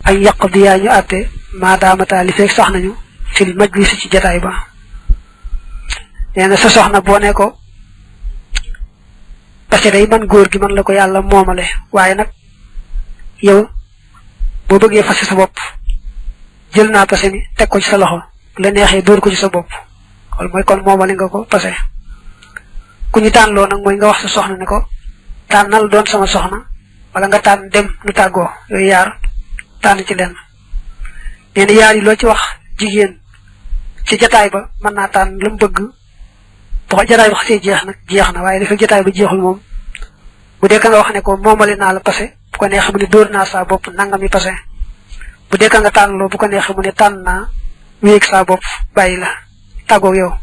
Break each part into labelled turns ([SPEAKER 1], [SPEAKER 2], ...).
[SPEAKER 1] ay yaqdiya ñu atté ma daamata li fek sax nañu fil majlis ci jotaay ba neena sa soxna bo ne ko parce que day man goor gi man la ko yalla momale waye nak yow bo bëggee fassé sa bop jël na passé ni tek ko ci sa loxo la nexé door ko ci sa bop xol moy kon momale nga ko passé ku ñu tan lo nak moy nga wax sa soxna ne ko tanal doon sama soxna wala nga tan dem lu taggo yoy yar tan ci len neena yaari lo ci wax jigen ci jotaay ba man na tan lam bëgg bu jotaay wax ci jeex na waye dafa jotaay ba jeexul mom bu de ka nga wax ne ko momale na la passé bu ko neex mu ni door na sa bop nangami passé bu de ka nga tan lo bu ko neex mu ni tan na wéek sa bop bayila tago yow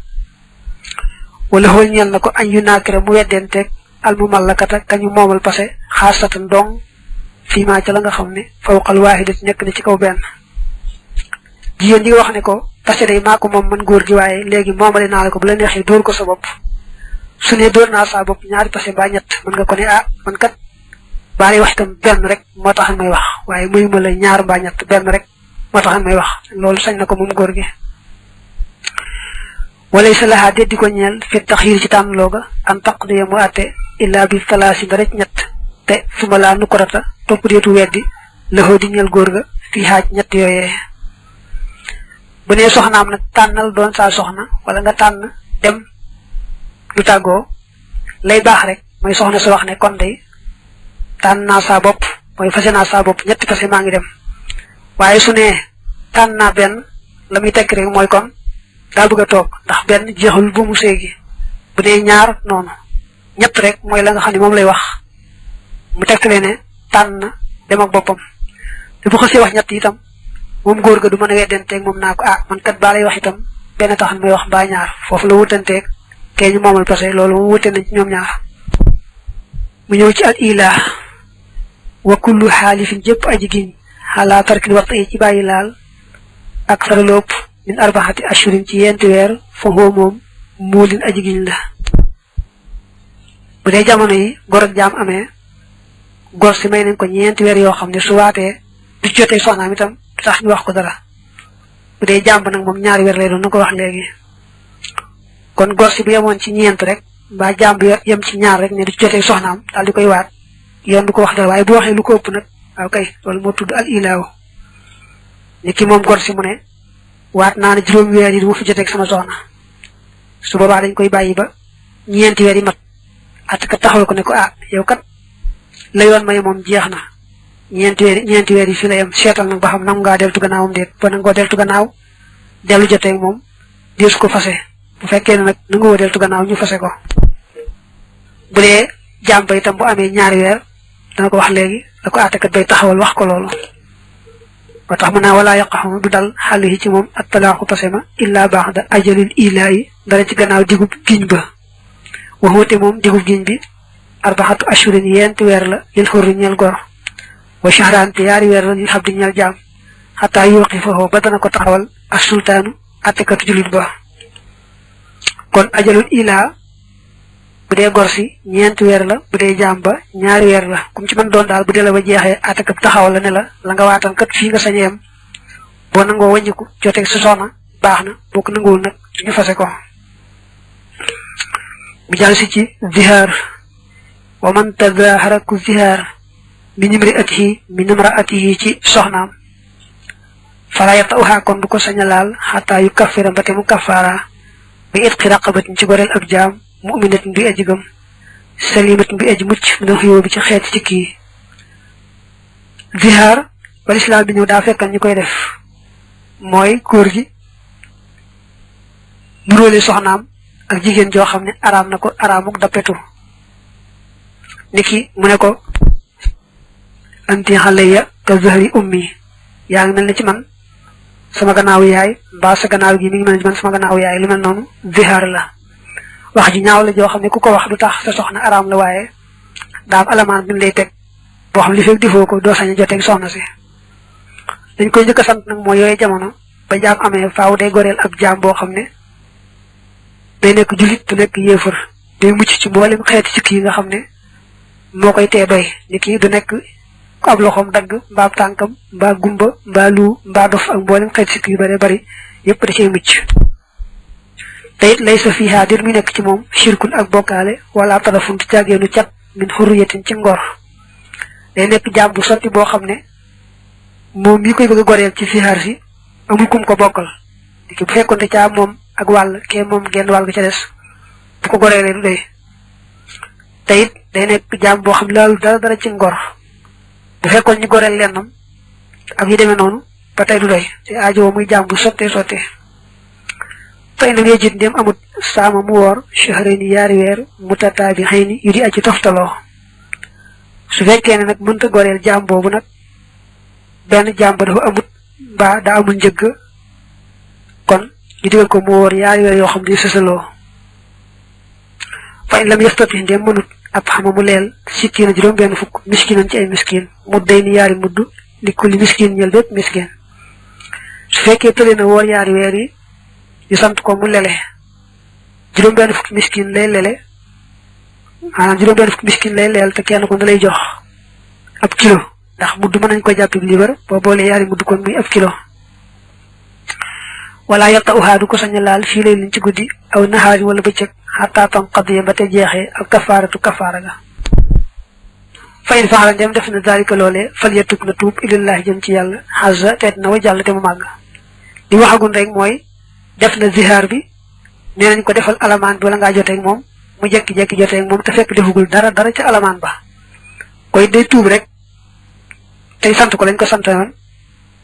[SPEAKER 1] wala hol ñal nako an yu nakira mu weddentek al mumallakata kañu momal passé xassatan dong fi ma ci la nga xamne fawqal wahidat nek na ci kaw ben jigen di wax ne ko passé day mako mom man goor gi waye legi momale na la ko bu la neexé door ko sa bop su ne door na sa bop ñaari passé ba ñett man nga ko ne ah man kat bari wax tam ben rek motax may wax waye muyuma la ñaar ba ñett ben rek motax may wax lolu sañ nako mom goor gi وليس لها دي كو ñeel fi takhir ci tan loga an taqdi mu até illa bi thalasi daraj ñett té suma la nukrata top deetu weddi la ho di ñeel goor ga fi haaj ñett yoyé bu né soxnaam nak tanal doon sa soxna wala nga tan dem du tago lay bax rek moy soxna su wax né kon day tan na sa bop moy fasena sa bop ñett passé ma ngi dem waye su né tan na ben lamuy tek rek moy kon da bëgg tok ndax ben jeexul bu mu ségi bu dé ñaar non ñett rek moy la nga xamni mom lay wax mu tektalé né tan dem ak bopam te bu xasse wax ñett itam mom goor ga du mëna wédenté ak mom nako ah man kat ba lay wax itam ben tax may wax ba ñaar fofu la wutanté kéñu momal passé lolu mu wuté nañ ci ñom ñaar mu ñëw ci al ilah wa kullu halifin jep aji giñ hala tarkil waqti ci bayilal ak faralop min arba'ati ashhurin ci yent wër fa ho mom moolin aji giñ la bu dé jamono yi gor ak jam amé gor ci may nañ ko ñent wër yo xamné su waté du joté soxna mi tam tax ñu wax ko dara bu dé jamb nak mom ñaari wër lay doon nako wax légui kon gor ci bu yamon ci ñent rek ba jamb yam ci ñaar rek né du joté soxnaam dal di koy waat yoon du ko wax dara waye bu waxé lu ko ëpp nak okay lolu mo tudd al ilaw niki mom gor ci mu né waat naa ne juróom weer yi duma fi joteeg sama soxna su boobaa dañ koy bàyyi ba ñeenti weer yi mat at ka taxaw ko ne ko ah yow kat la yoon may moom jeex na ñeenti weer yi fi la yam seetal nag ba xam nam ngaa deltu gannaawam déet ba nangoo deltu gannaaw dellu joteeg moom deesu ko fase bu fekkee ne nag nangoo deltu gannaaw ñu fase ko bu dee jàmba itam bu amee ñaari weer dana ko wax léegi da ko àttekat bay taxawal wax ko loolu وتحمنا ولا يقحم بدل حاله ci mom at-talaqu pasema illa ba'da ajalil ilahi dara ci gannaaw digub giñ ba waxote mom digub giñ bi arba'atu ashhurin yent wer la lil hurri ñal gor wa shahran tiyari wer la lil habdi ñal jam hatta yuqifahu badana ko taxawal as-sultanu atekatu julit ba kon ajalul ila budé gor ci ñent wer la budé jamba ñaari wer la kum ci man doon dal budé la ba jexé atakap taxawal la ne la nga watan kat fi nga sañem bo nango wañiku joté su sona baxna bok nangul nak ñu fassé ko bu jall ci zihar wa man tadhahara ku zihar min imra'atihi ci soxnam fala yatauha kon du ko sañalal hatta yukaffira baté mu kafara bi itqi raqabatin ci gorel ak jam mu'minatin bi ajigam salimatin bi aji mucc do xiyo bi ci xéet ci ki zihar wal islam bi ñu da fekkal ñukoy def moy koor gi mu rolé soxnam ak jigen jo xamné aram nako aramuk dapetu niki mu ne ko anti halayya ka zahri ummi yaa ngi melni ci man sama gannaaw yaay ba sa gannaaw gi mi ngi melni man sama gannaaw yaay lu mel nonu zihar la wax ji ñaaw la jo xamne ku ko wax du tax sa soxna aram la waye daam alaman bi lay tek bo xam li fek difo ko do sañu jotek soxna ci dañ koy ñëk sant nak moy yoy jamono ba jaam amé faaw day gorel ab jaam bo xamne day nek julit te nek yéefar day mucc ci mboolem xeeti ci ki nga xamne mo koy té doy ni ki du nek ko ab loxom dag mbaa tankam mbaa gumba mbaa lu mbaa dof ak mboolem xeet sikk yu bare bari yépp da cey mucc tayit laysa fiha dir mi nek ci mom shirkun ak bokale wala tarafun ci jagenu ciat min hurriyatin ci ngor day nek jambu soti bo xamne mom mi koy bëgg gorel ci fihar si amul kum ko bokkal diki bu fekkonte ca mom ak wal ke mom genn wal ga ca dess bu ko gorele du day tayit day nek jam bo xam laalu dara ci ngor bu fekkon ñu gorel lennam ak yi demé nonu ba tay du doy ci aajo muy jambu soté tay na yejit dem amut sama mu wor shahrayni yari wer mutatabi'aini yudi aji toftalo su fekkee ne nag mënta goreel jaam boobu nag benn jaam ba dafa amut mbaa daa amul njëgg kon ñu digal ko mu wóor yaari weer yoo xam ne sësaloo fa in lam yastati ndem mënut ab xama mu leel sittina juróom benn fukk miskinan ci ay miskin mu day ni yaari mudd li kulli miskin ñel bépp miskin su fekkee tële na wóor yaari weer yi ñu sant ko mu lele juróom benn fukk miskin lay lele maanaam juróom benn fukk miskin lay leel te kenn ko na lay jox ab kilo ndax mudd mën nañ ko jàpp libar boo boolee yaari mudd kon muy ab kilo wala yatta uhaadu ko sañ laal fii lay liñ ci guddi aw nahaari wala bëccëg xataa tam qadiya ba te jeexee ak kafaaratu kafaara ga fa in faala ndem def na daalika loolee fal yatub na tuub ilallahi jëm ci yàlla xasa teet na wa jàll te mu màgg li waxagun rek mooy def na zihaar bi nee nañ ko defal alamaan bi wala ngaa joteeg moom mu jekki-jekki joteeg moom te fekk defugul dara ci alamaan ba koy day tuub rek tay sant ko lañ ko santoon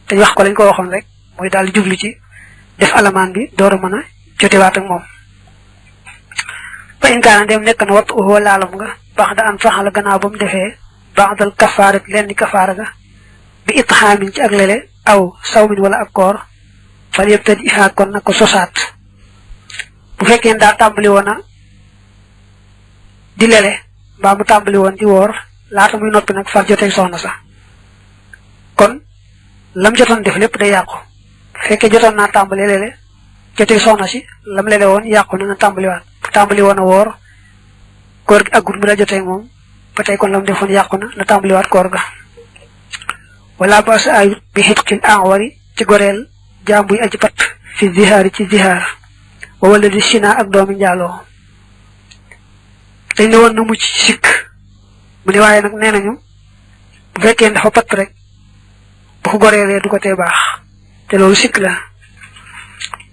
[SPEAKER 1] te wax ko lañ ko waxoon rek mooy daal jublu ci def alamaan bi door a mën a jotewaat ak moom fa in kaana dem nekk na wattu uhu laalam nga baax da an faxala gannaaw ba mu defee ba'dal kafaarat lenn kafaara ga bi itxaamin ci ak lele aw sawmin wala ak koor fal yebtadi ihaa kon na ko sosaat bu fekkee daa tàmbali woon di lele mbaa mu tàmbali woon di woor laata muy noppi nag far joteeg soxna sax kon lam jotoon def lépp day yàqu fekkee jotoon naa tàmbali lele joteeg soxna si lam lele woon yàqu na tàmbaliwaat bu tàmbali woon a woor koor gi aggut mu la joteeg moom ba tey kon lam defoon yàqu na tàmbaliwaat koor ga wala ba sa ayut bi xitqil awari ci goreel jambuy aji pat fi zihaari ci zihaar wa wala di sina ak doomi njaaloo dañ ne woon na mucc ci sikk mu ne waaye nag nee nañu bu fekkee dafa pat rek bu ko goreelee du ko tee baax te loolu sikk la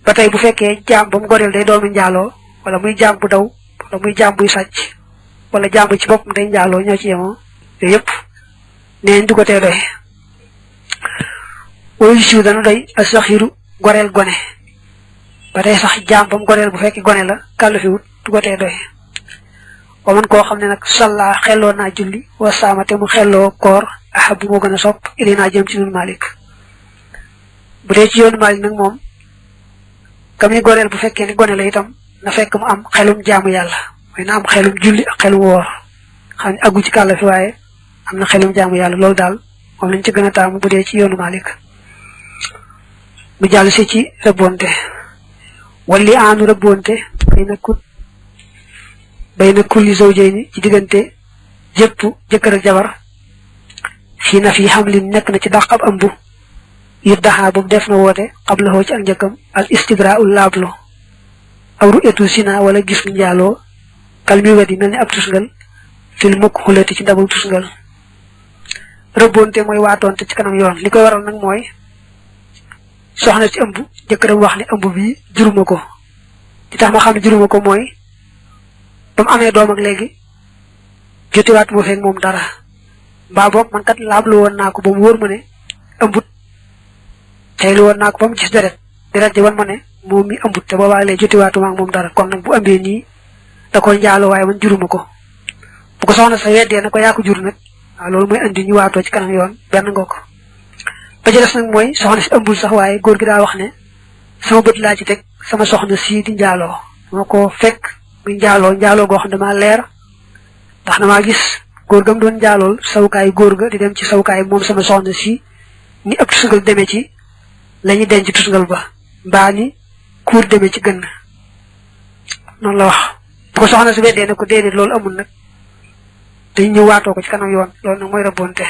[SPEAKER 1] ba tey bu fekkee jaam ba mu goreel day doomi njaaloo wala muy jaam bu daw wala muy jaam buy sàcc wala jaam bu ci boppam day njaaloo ñoo ci yemoo yooyu yëpp neen du ko tee doy oyu siw dana doy a saxiru goreel gone ba tey sax jaam ba mu goreel bu fekkee gone la kàllu fi wut du ko tee doy wa man koo xam ne nag salla xelloo naa julli wa saama te mu xelloo koor ahabu moo gën a sopp ili naa jëm ci nun Malik bu dee ci yoonu Malik nag moom kam ni goreel bu fekkee ni gone la itam na fekk mu am xelum jaamu yàlla mooy na am xelum julli ak xelum woor xam ne aggu ci kàlla fi waaye am na xelum jaamu yàlla loolu daal moom lañ ci gën a taamu bu dee ci yoonu Malik mu jàll si ci rëbbonte walli aanu rëbbonte bayna kulli zawjayni ci diggante jëpp jëkkër ak jabar fi na fi hamlin nekk na ci dàq ab ëmb yiddaha bu def na woote qablahu ci ak njëkkam al istibraa'ul laablu aw ru'yatu sina wala gis mu njaaloo kal mi wadi mel ni ab tusngal fil mukk xulati ci ndabul tusngal rëbbonte mooy waatoonte ci kanam yoon li koy waral nag mooy soxna ci ëmb jëkkëram wax ne ëmb bi juruma ko di tax ma xam ne juruma ko mooy ba mu amee doom ak léegi jotiwaat moo feeg moom dara mbaa boog man kat laablu woon naa ko ba mu wóor ma ne ëmbut teylu woon naa ko ba mu gis deret ji wan ma ne moom mi ëmbut te boobaa léegi jotiwaatu ma ak moom dara kon nag bu ëmbee nii da ko njaaloo waaye man juruma ko bu ko soxna sa weddee na ko yaa ko jur nag waaw loolu mooy andi ñu waatoo ci kanam yoon benn nga ko ba ci des nag mooy soxna si ëmbul sax waaye góor gi daa wax ne sama bët laa ci teg sama soxna sii di njaaloo moo ko fekk muy njaaloo goo xam ne damaa leer ndax damaa gis góor gam doon njaalool sawukaay góor ga di dem ci sawukaay moom sama soxna si ni ab tusngal demee ci la ñuy denc tusngal ba mbaa ni kuur demee ci gën noonu la wax bu ko soxna si weddee ne ko déedéet loolu amul nag dañ ñëw waatoo ko ci kanam yoon loolu nag mooy rëbbonte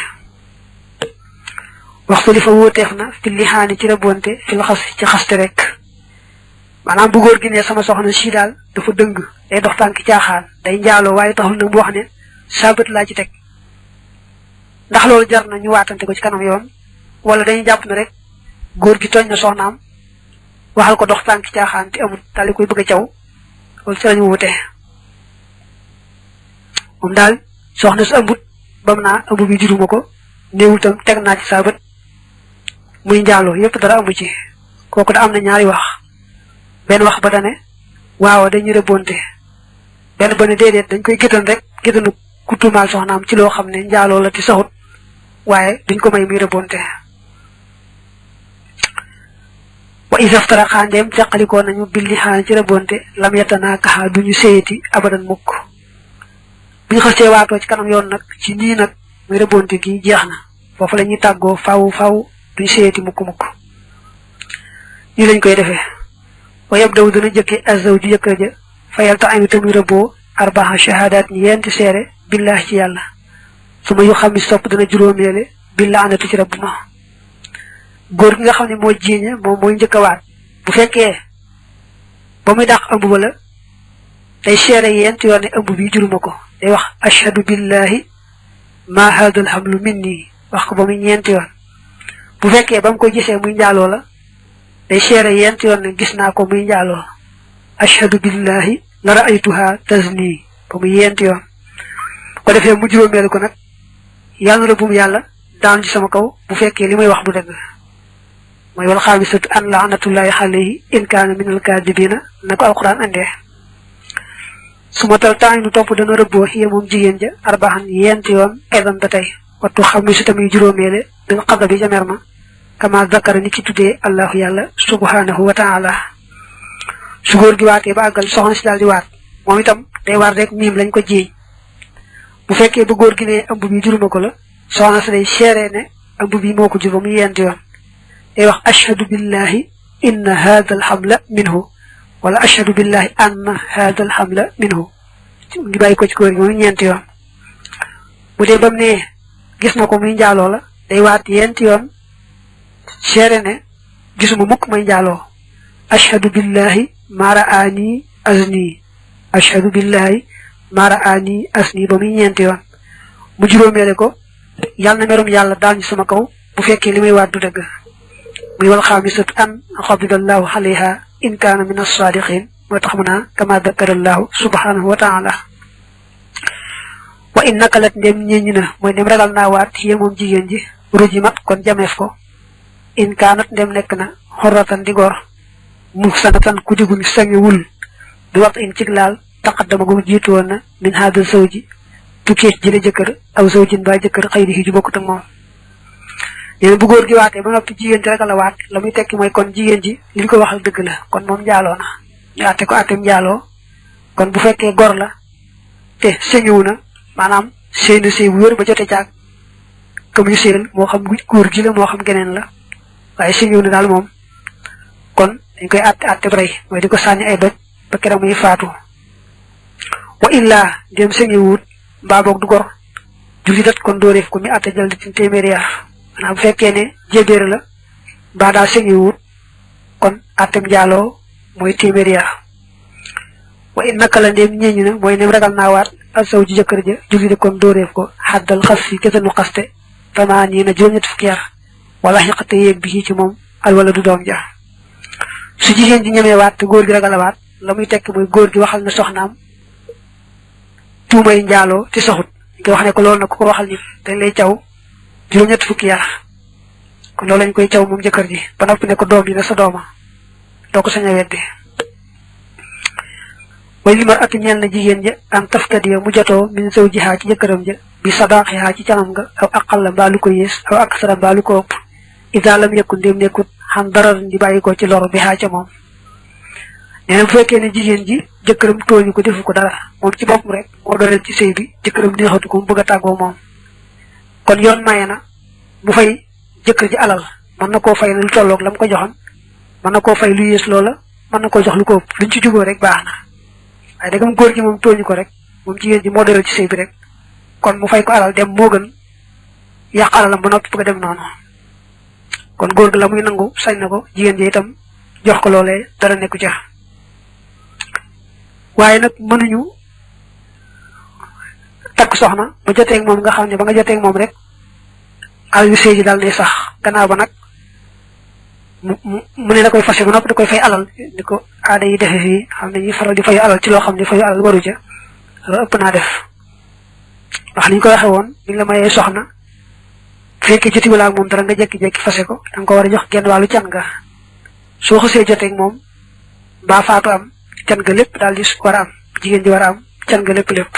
[SPEAKER 1] waxtu li fa wóoteef na fi lihaani ci rabonte fi la xas ci xaste rek maanaam bu góor gi ne sama soxna si daal dafa dëng day dox tànki caaxaan day njaaloo waaye taxul nag mu wax ne sabat laa ci teg ndax loolu jar na ñu waatante ko ci kanam yoon wala dañuy jàpp ne rek góor gi tooñ na soxnaam waxal ko dox tànki caaxaan te amul daal di koy bëgg a caw loolu ci lañu wute moom daal soxna su ëmbut bam naa ëmb bi juruma ko néewul tam teg naa ci sabat muy njaaloo yépp dara amu ci kooku da am na ñaari wax benn wax ba dane waaw dañuy rëbbonte benn ba ne déedéet dañ koy gétan rek gétanu ku tuumaal soxnaam ci loo xam ne njaaloo la ti saxut waaye duñ ko may muy rëbbonte wa isaftara xandeem teqalikoo nañu billi xaan ci rëbbonte lam yetanaa kaxa duñu séyati abadan mukk buñu xasee waatoo ci kanam yoon nag ci nii nag muy rëbbonte gi jeex na foofu la ñuy tàggoo faw duñu séyati mukk nii lañ koy defee wa yabdaw dana jëkke azawju jëkkër ja fayal ta ami tamuy rëbboo arbaha shahadat ñi yenti seere billahi ci yàlla suma yu xam ni sopp dana juróomeele billah anatu ci rabbu ma góor gi nga xam ne moo jiiñe moom mooy njëkk a waat bu fekkee ba muy dàq ëmb ba la day seere yent yoon ne ëmb bi juruma ko day wax ashhadu billahi ma hadal hamlu minni wax ko ba muy ñeenti yoon bu fekkee ba mu koy gisee muy njaaloo la day seere yent yoon ne gis naa ko muy njaaloo ashhadu billahi la ra'aytuha tazni ba muy yent yoon ko defee mu juróomeel ko nag yàlla rëbbum yàlla daan ci sama kaw bu fekkee li may wax du dëgg mooy wal xaamisatu an laanatullahi alayhi in kaana min alkaadibina na ko alquran andee su ma tal temps nu topp dana rëbboo xiye moom jigéen ja arbaxan yent yoon aydan ba tey wattu xamisu tamit juróomeele bil xadabi ca mer ma kama zakara ni ci tuddee allahu yàlla subhanahu wa taala su góor gi waatee ba àggal soxna si daal di waat moom itam day war rek miim lañ ko jiiñ bu fekkee ba góor gi ne ëmb bi juruma ko la soxna si day seere ne ëmb bi moo ko jur ba mu yent yoon day wax ashhadu billahi inna hadha alhamla minhu wala ashhadu billahi anna hadha alhamla minhu ngi bàyyi ko ci góor gi moom ñeent yoon bu dee bam ne gis na ko muy njaaloo la day waat yent yoon seere ne gisuma mukk may njaaloo ashhadu billahi ma ra'ani azni ashhadu billahi ma ra'ani asni ba muy ñeent yoon mu juróomeele ko yàlla na merum yàlla daal ñu sama kaw bu fekkee li may waat du dëgg muy wal xaamisatu an xadidallahu alayha in kaana min as-saadiqin moo tax mu naa kama dakarallahu subhanahu wa taala wa in nakalat ndem ñeññi na mooy ndem ragal naa waat xiye moom jigéen ji rujimat kon jameef ko in kaanat ndem nekk na xorratan di gor muhsanatan ku diguñ sangiwul bi waxtu in cig laal taqaddama gu jiitu woon na min haadal zawji tukkee jële jëkkër aw zawjin ba jëkkër xëy di ju bokkut ak moom nee bu góor gi waatee ba noppi jigéen ji ragal a waat la muy tekki mooy kon jigéen ji li ñu ko waxal dëgg la kon moom njaaloo na ñu àtte ko àtteem njaaloo kon bu fekkee gor la te sëñëwu na maanaam sëy na sëy bu wér ba jote caag comme ñu séyal moo xam góor gi la moo xam geneen la waaye sëñëwu na daal moom kon dañ koy àtte rey mooy di ko sànni ay doj ba keroog muy faatu wa illaa dem sëñëwut mbaa boog du gor julli dat kon dooreef ko mi àtte jël di téeméeri yar maanaam bu fekkee ne jébéer la mbaa daal sëñëwut kon àttem njaaloo mooy téeméeri yar wa in naka la ndéem ñeeñu na mooy nem ragal naa waat asaw ji jëkkër ja julli de kon dooreef ko xaddal xas fi kesanu xaste tamaa nii na juróom-ñett fukki yar wala xiqate yéeg bi ci moom al wala du doom ja su jigéen ji ñemee waat te góor gi ragal a waat la muy tekk mooy góor gi waxal na soxnaam tuumay njaaloo te soxut nga wax ne ko loolu nag ku ko waxal nit dañ lay caw juróom-ñett fukki yar kon loolu lañ koy caw moom jëkkër ji ba noppi ne ko doom ji na sa dooma doo ko sañ a weddi way li mar ati ñeel na jigéen ja am taftadiya mu jotoo min saw jihaa ci jëkkëram ja bi sadaaxihaa ci canam nga aw aqalla mbaa lu ko yées aw aksara mbaa lu ko ëpp ida lam yekku ndéem nekkut xam darar di bàyyi ko ci lor bi xaa ca moom nee na bu fekkee ne jigéen ji jëkkëram tooñu ko defu ko dara moom ci boppam rek moo doreel ci sëy bi jëkkëram neexatu ko mu bëgg a tàggoo moom kon yoon maye na mu fay jëkkër ji alal mën na koo fay lu tolloog la mu ko joxoon mën na koo fay lu yées loola mën na koo jox lu ko ëpp luñ ci jugoo rek baax na waaye dagam góor gi moom tooñu ko rek moom jigéen ji moo doreel ci sëy bi rek kon mu fay ko alal dem moo gën yàq alalam ba noppi bëgg a dem noonu kon góor gi la muy nangu sañ na ko jigéen ji itam jox ko loolee dara nekku ca waaye nag mënuñu takk soxna ba joteeg moom nga xam ne ba nga joteeg moom rek alal yu sëy ji daal ne sax gannaaw ba nag mu ne da koy fase ba noppi da koy fay alal ni ko aada yi defe fii xam ne ñi faral di fayu alal ci loo xam ne fayu alal waru ca loolu ëpp naa def ndax liñ ko waxe woon biñ la mayee soxna fekkee joti wala ak moom dara nga jekki-jekki fase ko da nga ko war a jox genn wàllu can nga soo xasee joteeg moom mbaa faatu am can nga lépp daal di war a am jigéen ji war a am can nga lépp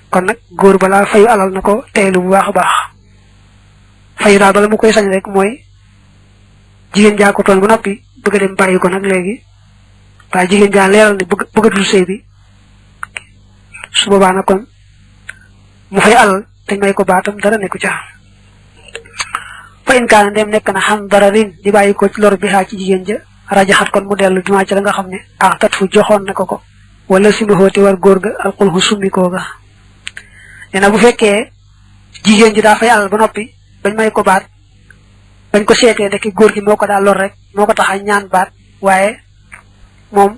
[SPEAKER 1] kon nag góor balaa fayu alal na ko teelu bu baax a baax fayu daal bala mu koy sañ rek mooy jigéen jaa ko tooñ ba noppi bëgg a dem bàyyi ko nag léegi waaye jigéen jaa leeral ne bëggatul sëy bi su boobaa nag kon mu fay alal te may ko baatam dara nekku ca fa in kaana dem nekk na xam dara rin di bàyyi ko ci lor bi xaa ci jigéen ja rajaxat kon mu dellu bi maa ci la nga xam ne tat fu joxoon na ko wala si ma xooti war góor ga alxulxu summikoo ga nee na bu fekkee jigéen ji daa fay alal ba noppi bañ may ko baat bañ ko seetee ndekki góor gi moo ko daal lor rek moo ko tax a ñaan baat waaye moom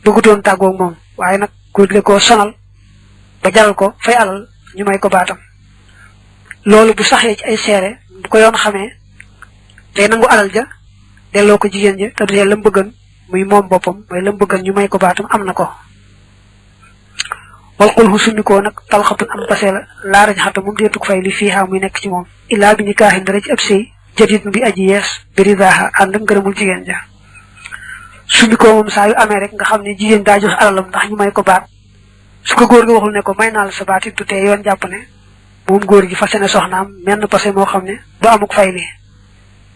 [SPEAKER 1] bëggutoon tàggoog moom waaye nag góor gi ko sonal ba jaral ko fay alal ñu may ko baatam loolu bu saxee ci ay seere bu ko yoon xamee day nangu alal ja delloo ko jigéen ja te du lam bëggan muy moom boppam mooy lam bëggan ñu may ko baatam am na ko wal xulxu summikoo nag talxatun am pase la laa rañ xata moom deetuk fay li fiihaa muy nekk ci moom illaa bi ñu kaaxin dara ci ab sëy jadid bi aji yees biridaaha ànd ak ngërëmul jigéen ja summikoo moom saa yu amee rek nga xam ne jigéen daa jox alalam ndax ñu may ko baat su ko góor gi waxul ne ko may naa la sa baat it du tee yoon jàpp ne moom góor gi fase ne soxnaam menn pase moo xam ne du amuk fay li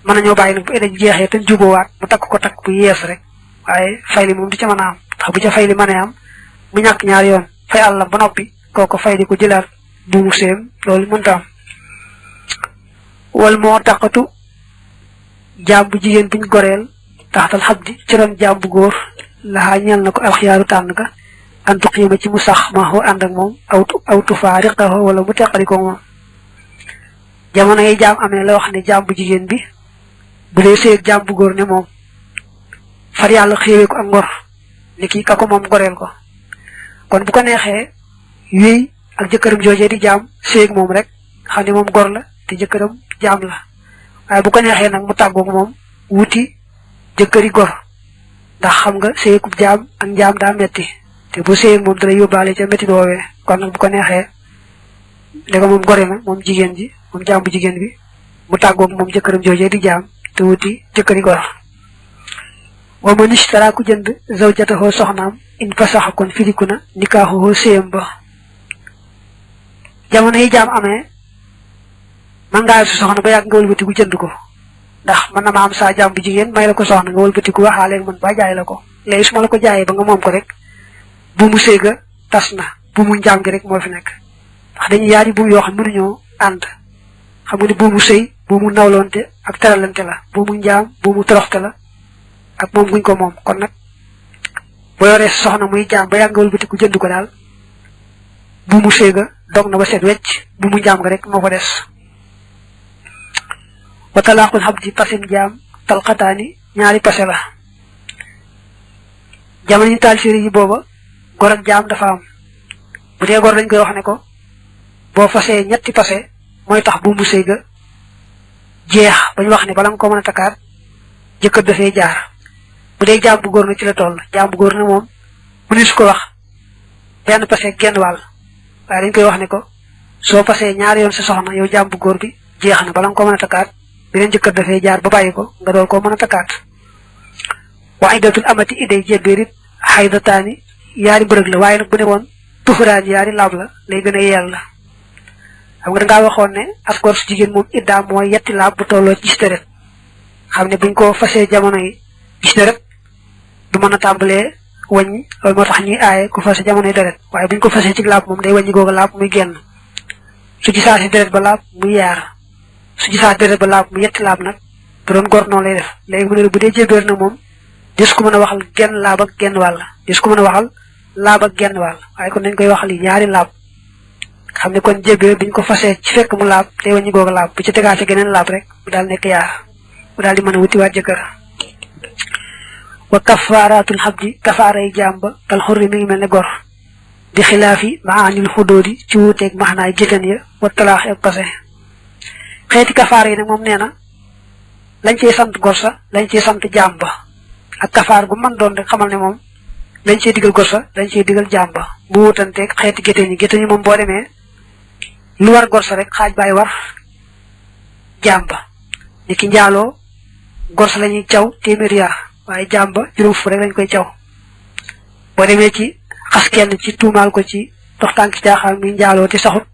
[SPEAKER 1] mën nañoo bàyyi nag bu edda ji jeexee te jubóowaat mu takk ko takk bu yees rek waaye fay li moom du ca mën a am ndax bu ca fay li mënee am mu ñàkk ñaar yoon fay àllam ba noppi kooko fay di ko jëlaat bu mu séem loolu mënta am wal moo taqatu jaam bu jigéen buñ goreel taxtal xab di ci ron jaam bu góor laxaa ñeel na ko alxiyaaru tànn ga an tuqiima ci mu sax ma xoo ànd ak moom aw tufaariqahu wala mu teqaliko moom jamono yi jaam amee la wax ne jaam bu jigéen bi bu dee sëy ak jaam bu góor ne moom far yàlla xéewee ko ak ngor ni kii ka ko moom goreel ko kon bu ko neexee wéy ak jëkkëram joojee di jaam sëy ak moom rek xam ne moom gor la te jëkkëram jaam la waaye bu ko neexee nag mu tàggoog moom wuti jëkkëri gor ndax xam nga sëyakub jaam ak njaam daa metti te bu sëy ak moom dana yóbbaale ca metti woowee kon nag bu ko neexee da moom gore na moom jigéen ji moom jaam bu jigéen bi mu tàggoog moom jëkkëram joojee di jaam te wuti jëkkëri gor wa man ishtara ku jënd zawjatahu soxnaam in fasaxa kon firiku na nikaaxuhu séyam ba jamono yi jaam amee man ngaa su soxna ba yàgg nga wëlbatiku jënd ko ndax man na ma am saa jaam bu jigéen may la ko soxna nga wëlbatiku waxaaleeg man ba jaay la ko léegi su ma la ko jaayee ba nga moom ko rek bu mu séy ga tas na bu mu njaam gi rek moo fi nekk ndax dañuy yaari buum yoo xam mënuñoo ànd xam nga ne bu mu sëy bu mu nawloonte ak teralante la bu mu njaam bu mu toroxte la ak moom guñ ko moom kon nag boo yoree soxna muy jaam ba yàgg nga wëlbatiku jënd ko daal bu mu séy ga dog na ba set wecc bu mu njaam ga rek moo fa des wa talaaqul xabdi pasem jaam talxataani ñaari pase la jamono ñu taal séri yi booba gor ak jaam dafa am bu dee gor dañ koy wax ne ko boo fasee ñetti pase mooy tax bu mu sëy ga jeex bañ wax ne bala nga ko mën a takkaat jëkkër dafay jaar bu dee jaam bu góor na ci la toll jaam bu góor na moom mu ne su ko wax benn pase genn wàll waaye dañ koy wax ne ko soo pasee ñaari yoon sa soxna yow jaam bu góor bi jeex na bala nga ko mën a takkaat beneen jëkkër dafay jaar ba bàyyi ko nga dool koo mën a takkaat wa iddatul amati iday jébéerit xaydataani yaari mbërëg la waaye nag bu ne woon tuxuraan yaari laab la lay gën a yeel la xam nga dangaa waxoon ne as gor su jigéen moom iddaam mooy yetti laab bu tolloo gis deret xam ne buñ ko fasee jamono yi gis deret du mën a tàmbalee wàññi loolu moo tax ñuy aaye ku fase jamono yi deret waaye buñ ko fasee ci laab moom day wàññi googa laab muy génn su gisaa si deret ba laab muy yaar su gisaa deret ba laab mu yetti laab nag bu doon gor noonu lay def léegi mu ne bu dee jébéer nag moom des ko mën a waxal genn laab ak genn wàll des ko mën a waxal laab ak genn wàll waaye kon dañ koy waxal yi ñaari laab xam ne kon jébéer biñ ko fasee ci fekk mu laab day wàññi googa laab bu ci tegaat ci geneen laab rek mu daal nekk yaar daal di mën a wutiwaat jëkkër wa kafaaratul xabdi kafaaray jàmba kal xurri mi ngi mel ne gor di xilaafi maanil xudóodi ci wuuteeg maxnaay géttan ya wa talaax ak pase xeeti kafaar yi nag moom nee na lañ ciy sant gor sa lañ ciy sant jàmba ak kafaar gu mën doon rek xamal ne moom lañ ciy digal gor sa lañ ciy digal jàmba bu wutanteeg xeeti géttan yi moom boo demee lu war gor sa rek xaaj baay war jàmba ni ki njaaloo gor sa lañuy caw téeméer yaa waaye jàmba juróom fu rek lañ koy caw boo demee ci xas kenn ci tuumaal ko ci dox tànk caaxaan mi njaaloo te saxut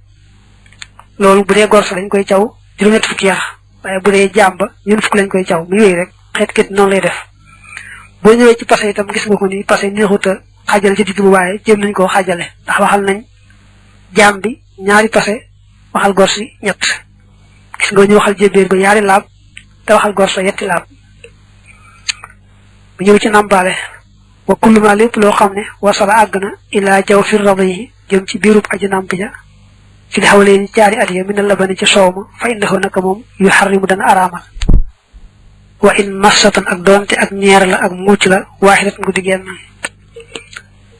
[SPEAKER 1] loolu bu dee gor sa lañ koy caw juróom-ñett fukki yar waaye bu dee jàmba ñun fukk lañ koy caw mu yooyu rek xeet ket noonu lay def boo ñëwee ci passé itam gis nga ko ni passé neexut a xaajale ci digg bu waaye jéem nañ koo xaajale ndax waxal nañ jaam bi ñaari passé waxal gor si ñett gis nga ñu waxal jébbéer ba ñaari laab te waxal gor sa yetti laab bu ñëw ci nàmbaale wa kulluma lépp loo xam ne wasala àgg na ilaa jaw fir rab yi jëm ci biirub aji nàmp ja ci li xawlee ni caari at ya mi na la bani ci soow ma fa indahu naka moom yu xarrimu dana araamal wa in massatan ak doonte ak ñeer la ak muuc la waaxidat ngu di genn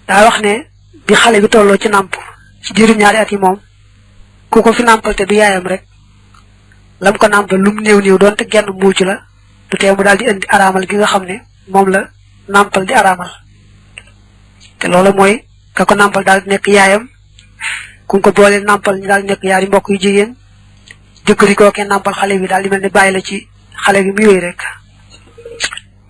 [SPEAKER 1] daa wax ne bi xale bi tolloo ci nàmp ci diiru ñaari at yi moom ku ko fi nàmpal te du yaayam rek lam ko nàmpal lum néew néew doonte genn muuc la du tee mu daal di indi araamal gi nga xam ne moom la nàmpal di araamal te loolu mooy ka ko nàmpal daal di nekk yaayam ku ko boole nàmpal ñu daal di nekk yaari mbokk yu jigéen jëkkëri kookee nàmpal xale bi daal di mel ne bàyyi la ci xale bi mu yooyu rek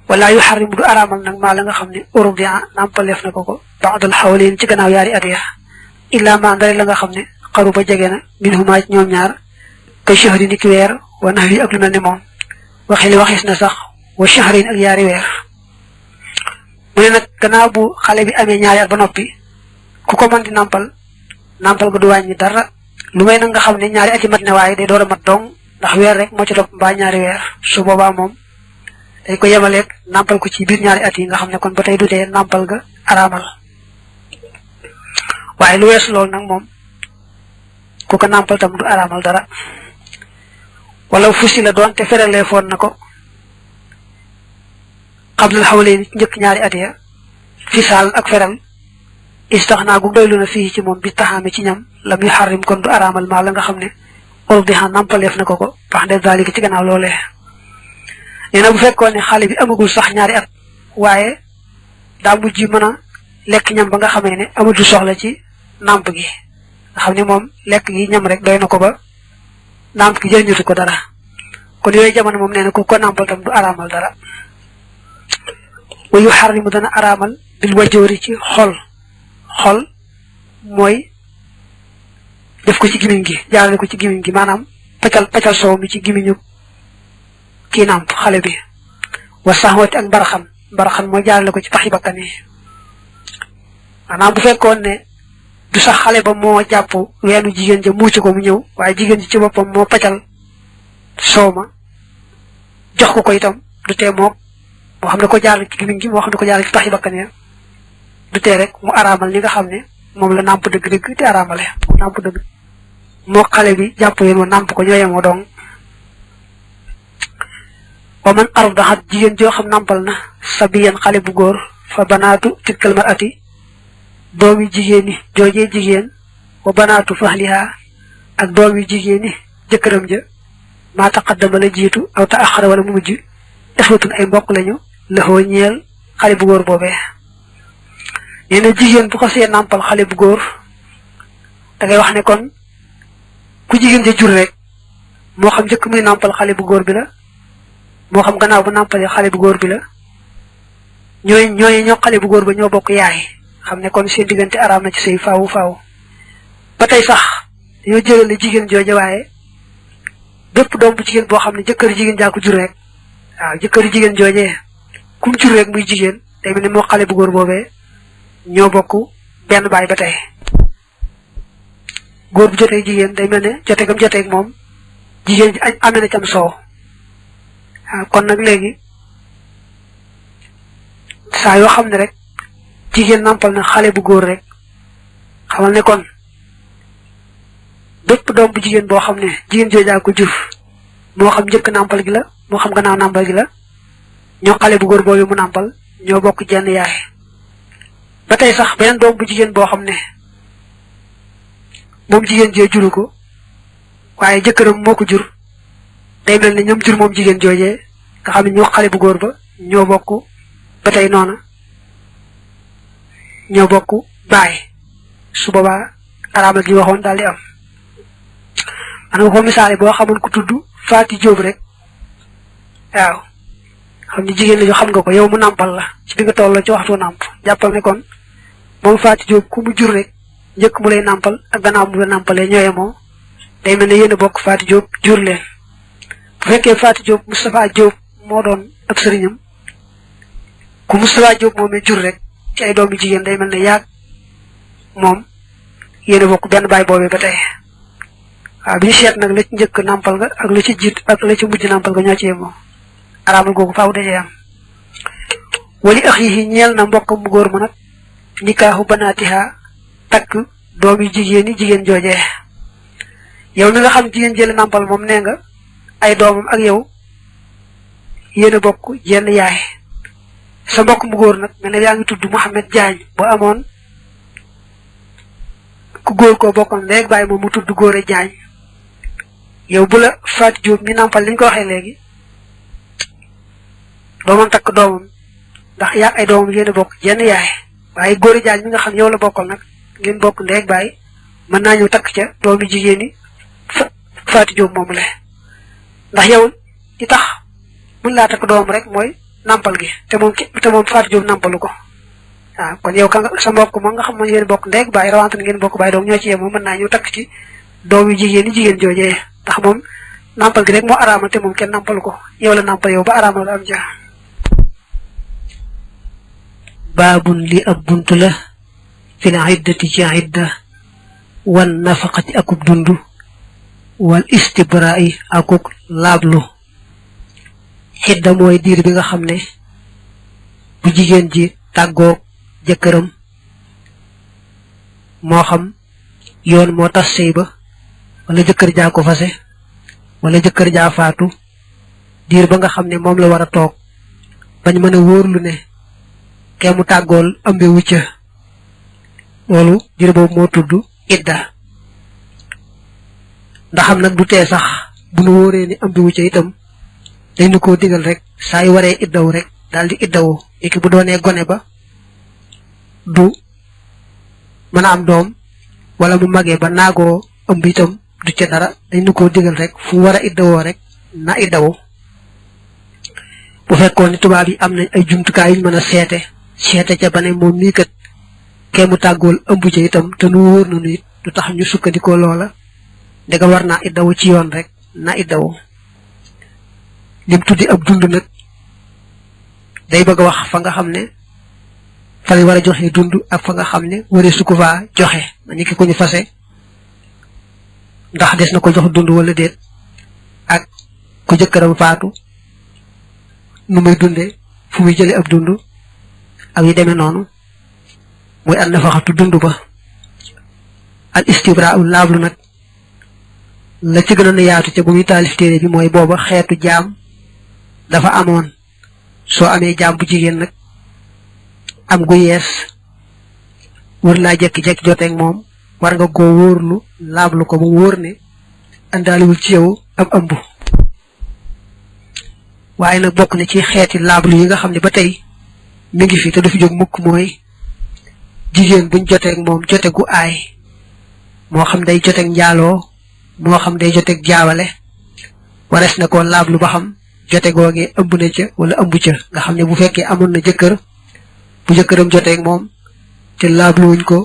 [SPEAKER 1] wala yu xarim du araamal nag maa la nga xam ne urub di nàmpaleef na ko ba'dal xawleen ci gannaaw yaari at ya illa ma ndare la nga xam ne xaru ba jege na min huma ci ñoom ñaar ka shahri ni ki weer wa nahwi ak lu mel ne moom waxili waxis na sax wa shahrin ak yaari weer mu ne nag gannaaw bu xale bi amee ñaari at ba noppi ku ko mën di nàmpal ga du wàññi dara lu may nag nga xam ne ñaari at yi mat ne waaye day door a mat dong ndax weer rek moo ci topp mbaa ñaari weer su boobaa moom dañ ko yemaleeg nàmpal ko ci biir ñaari at yi nga xam ne kon ba tey du tee nàmpal ga araamal waaye lu weesu loolu nag moom ku ko nàmpal tam du araamal dara wala fusi la doon te feralee foon na ko xablal xawlee ni njëkk ñaari at ya fisaal ak feral istaxnaa gu doylu na fii ci moom bi taxaame ci ñam lam yu xarrim kon du araamal maa la nga xam ne olof di xam nàmpaleef na ko wax de zalika ci gannaaw loolee nee na bu fekkoon ne xale bi amagul sax ñaari at waaye daa mujj mën a lekk ñam ba nga xamee ne amatul soxla ci nàmp gi nga xam ne moom lekk gi ñam rek doy na ko ba nàmp gi jëriñutu ko dara kon yooyu jamono moom nee na ku ko nàmpal tam du araamal dara wa yu xarrimu dana araamal bil wajoori ci xol mooy def ko ci gimiñ gi jaarale ko ci gimiñ gi maanaam paccal soow mi ci gimiñu kii nàmp xale bi wa saxwati ak mbaraxan mooy jaarale ko ci paxi bakkan yi maanaam bu fekkoon ne du sax xale ba moo jàpp weenu jigéen ja muuci ko mu ñëw waaye jigéen ji ci boppam moo paccal soow ma jox ko itam du tee moo xam ne ko jaarale ci gimiñ gi moo xam ne ko jaarale ci paxi bakkan yi du tee rek mu araamal li nga xam ne moom la nàmp dëgg-dëgg te araamale nàmp dëgg moo xale bi jàpp yéen wa nàmp ko ñooyemoo dong wa man ardaxat jigéen joo xam nàmpal na sabiyan xale bu góor fa banaatu tilkal mar'ati doomi jigéeni joojee jigéen wa banaatu fahliha ak doomi jigéeni jëkkëram ja maa taqaddama la jiitu aw ta axara wala mu mujj ixwatun ay mbokk lañu laxoo ñeel xale bu góor boobee nee na jigéen bu ko see nàmpal xale bu góor da ngay wax ne kon ku jigéen ja jur rek moo xam njëkk muy nàmpal xale bu góor bi la moo xam gannaaw bu nàmpalee xale bu góor bi la ñoo xale bu góor ba ñoo bokk yaay xam ne kon seen diggante araam na ci sëy faawu ba tey sax dañoo jëlale jigéen jooje waaye bépp doom bu jigéen boo xam ne jëkkër jigéen jaa ko jur rek waaw jëkkër jigéen jooje kum jur rek muy jigéen day mel ne moo xale bu góor boobee ñoo bokk benn baay ba tey góor bu jotee jigéen day mel ne jote gam joteeg moom jigéen ji amee na cam soow waaw kon nag léegi saa yoo xam ne rek jigéen nàmpal na xale bu góor rek xamal ne kon bépp doom bu jigéen boo xam ne jigéen joojaa ko jur moo xam njëkk nàmpal gi la moo xam gannaaw nàmpal gi la ñoo xale bu góor boobu mu nàmpal ñoo bokk jenn yaay ba tey sax beneen doom bu jigéen boo xam ne moom jigéen jee juru ko waaye jëkkëram moo ko jur day mel ne ñoom jur moom jigéen joojee nga xam ne ñoo xale bu góor ba ñoo bokk ba tey noona ñoo bokk baay su boobaa araamal gi waxoon daal di am maanaam ko misaale boo xamoon ku tudd Faati Jóob rek waaw xam ne jigéen la ñu xam nga ko yow mu nàmpal la ci bi nga toll ci waxtu nàmp jàppal ne kon moom Faati Jóob ku mu jur rek njëkk mu lay nàmpal ak gannaaw mu la nàmpalee ñooye moo day mel ne yéen a bokk Faati Jóob jur leen bu fekkee Faati Jóob Moustapha Jóob moo doon ab sëriñam ku Moustapha Jóob moomee jur rek ci ay doomi jigéen day mel ne yaag moom yéen a bokk benn baay boobee ba tey waaw bi ñu seet nag la ci njëkk nàmpal nga ak la ci jiit ak la ci mujj nàmpal nga ñoo ci yemoo araamal googu faaw dajee am wali axiihi ñeel na mbokk mu góor ma nag nikaahu banaatiha takk doomi jigéen yi jigéen joojee yow mi nga xam jigéen jële nàmpal moom nee nga ay doomam ak yow yéen a bokk jenn yaay sa mbokk mu góor nag mel ne yaa ngi tudd Mouhamed Diagne boo amoon ku góor koo bokkoon léegi bàyyi moom mu tudd Góore Diagne yow bu la Faati Jóob mi nàmpal li ñu ko waxee léegi dooman takk doomam ndax yaa ay doomam yéen a bokk jenn yaay waaye Góore Diagne mi nga xam yow la bokkal nag ngeen bokk léegi bàyyi mën naa ñëw takk ca doomi jigéen ñi Faati Jóob moomu le ndax yow li tax mën laa takk doomam rek mooy nàmpal gi te moom Faati Jóob nàmpalu ko waaw kon yow ka nga sa mbokk ma nga xam ne ngeen bokk ndeeg bàyyi rawante ngeen bokk bàyyi doom ñoo ci yem moom mën naa ñëw takk ci doom yu jigéen yi jigéen joojee ndax moom nàmpal gi rek moo araamal te moom kenn nàmpalu ko yow la nàmpal yow ba araamal am ja baabun li ab bunt la fil iddati ci idda wan nafaqati akub dund wal istibra'i akuk laablu xidda mooy diir bi nga xam ne bu jigéen ji tàggoog jëkkëram moo xam yoon moo tas sëy ba wala jëkkër jaa ko fase wala jëkkër jaa faatu diir ba nga xam ne moom la war a toog bañ mën a wóorlu ne kee mu tàggool ëmbe wucca loolu diir boobu moo tudd idda ndaxam nag du tee sax bu nu wóoree ni ëmbe wucca itam dañ nu koo digal rek saa yu waree iddaw rek daal di iddawu iki bu doonee gone ba du mën a am doom wala mu magee ba naagoo ëmb itam du ca dara dañ nu koo digal rek fu war a iddawoo rek na iddawu bu fekkoon ni tubaab yi am nañ ay jumtukaay yuñ mën a seete ca ba ne moom nii kat kee mu tàggool ëmb ca itam te nu wóor na nu it du tax ñu sukkandikoo loola ndega war naa iddawu ci yoon rek na iddawu lim tuddi ab dund nag day bëgg a wax fa nga xam ne fa lañ war a joxe dund ak fa nga xam ne waree su ko faa joxe ma ni ki ko ñu fase ndax des na ko jox dund wala déet ak ku jëkkëram faatu nu muy dunde fu muy jële ab dund ak yi demee noonu mooy an nafaxatu dund ba al istibra ul laablu nag la ci gënoon a yaatu ca bu muy taalif téere bi mooy booba xeetu jaam dafa amoon soo amee jaam bu jigéen nag am gu yees war laa jekki-jekki joteeg moom war nga koo wóorlu laablu ko ba mu wóor ne àndaaliwul ci yow am ëmb waaye nag bokk na ci xeeti laablu yi nga xam ne ba tey mi ngi fi te du fi jóg mukk mooy jigéen buñ joteeg moom jote gu aay moo xam day joteeg njaaloo moo xam day joteeg jaawale warees na koo laablu ba xam jote googee ëmb na ca wala ëmb ca nga xam ne bu fekkee amoon na jëkkër bu jëkkëram joteeg moom te laabluwuñ ko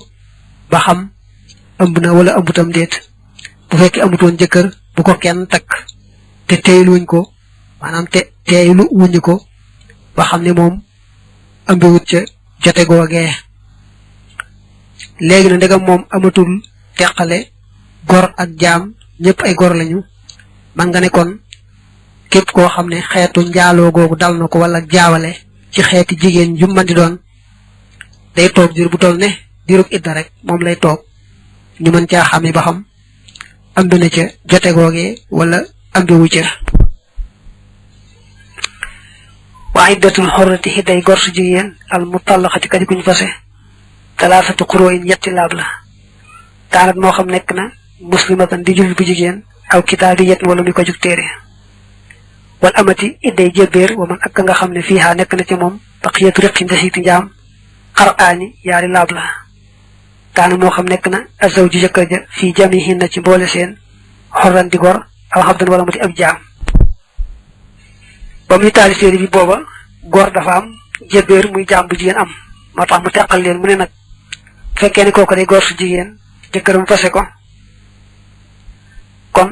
[SPEAKER 1] ba xam ëmb na wala ëmbutam déet bu fekkee amutoon jëkkër bu ko kenn takk te teeyluwuñ ko maanaam teeylu wuñu ko ba xam ne moom ëmbewut ca jote googee léegi na ndegam moom amatul teqale gor ak jaam ñëpp ay gor lañu man nga ne kon képp koo xam ne xeetu njaaloo googu dal na ko wala jaawale ci xeeti jigéen ju mën di doon day toog diir bu toll ne diirug idda rek moom lay toog ñu mën caa xamee ba xam ëmb na ca jote googee wala ëmbewu ca wa iddatul hurrati hiday gor su jigen al mutallaqati kadi kuñ fase thalathatu qur'in yetti lab la tanat mo xam nek na muslimatan di julit bu jigen aw kitabiyat wala mi ko juk téré wal amati idday jeber wa man ak nga xamne fiha nek na ci mom baqiyatu riqin dasiti jam qur'ani yari lab la tan mo xam nek na azawji jëkkër ja fi jamihin na ci boole seen horran di gor aw habdan wala muti ab jam bamuy tali seen bi boba gor dafa am jeber muy jam bu jigen am motax mu tekkal leen mu ne nak fekke ni koku day gor su jigen jëkkëram fassé ko kon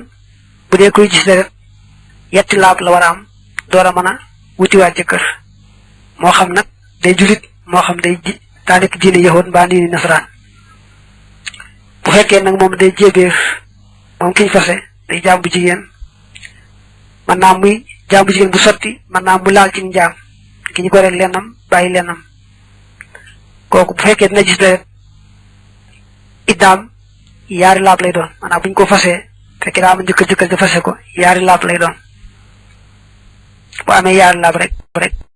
[SPEAKER 1] bu dee koy gis rek yetti laab la wara am doora mëna wuti wa jëkkër mo xam nak day julit mo xam day tanik diine yahud ba ni nasran bu fekkee nak mom day jébeer mom kiñ fassé day jambu jigen man na muy jambu jigen bu sotti man na mu laal ci njam ki ñu ko rek lenam bayyi lenam koku bu fekkee dina gis rek idam yaari laab lay doon manam buñ ko fassé fekk daa am jëkkër ja fassé ko yaari laab lay doon bu amé yaari laab rek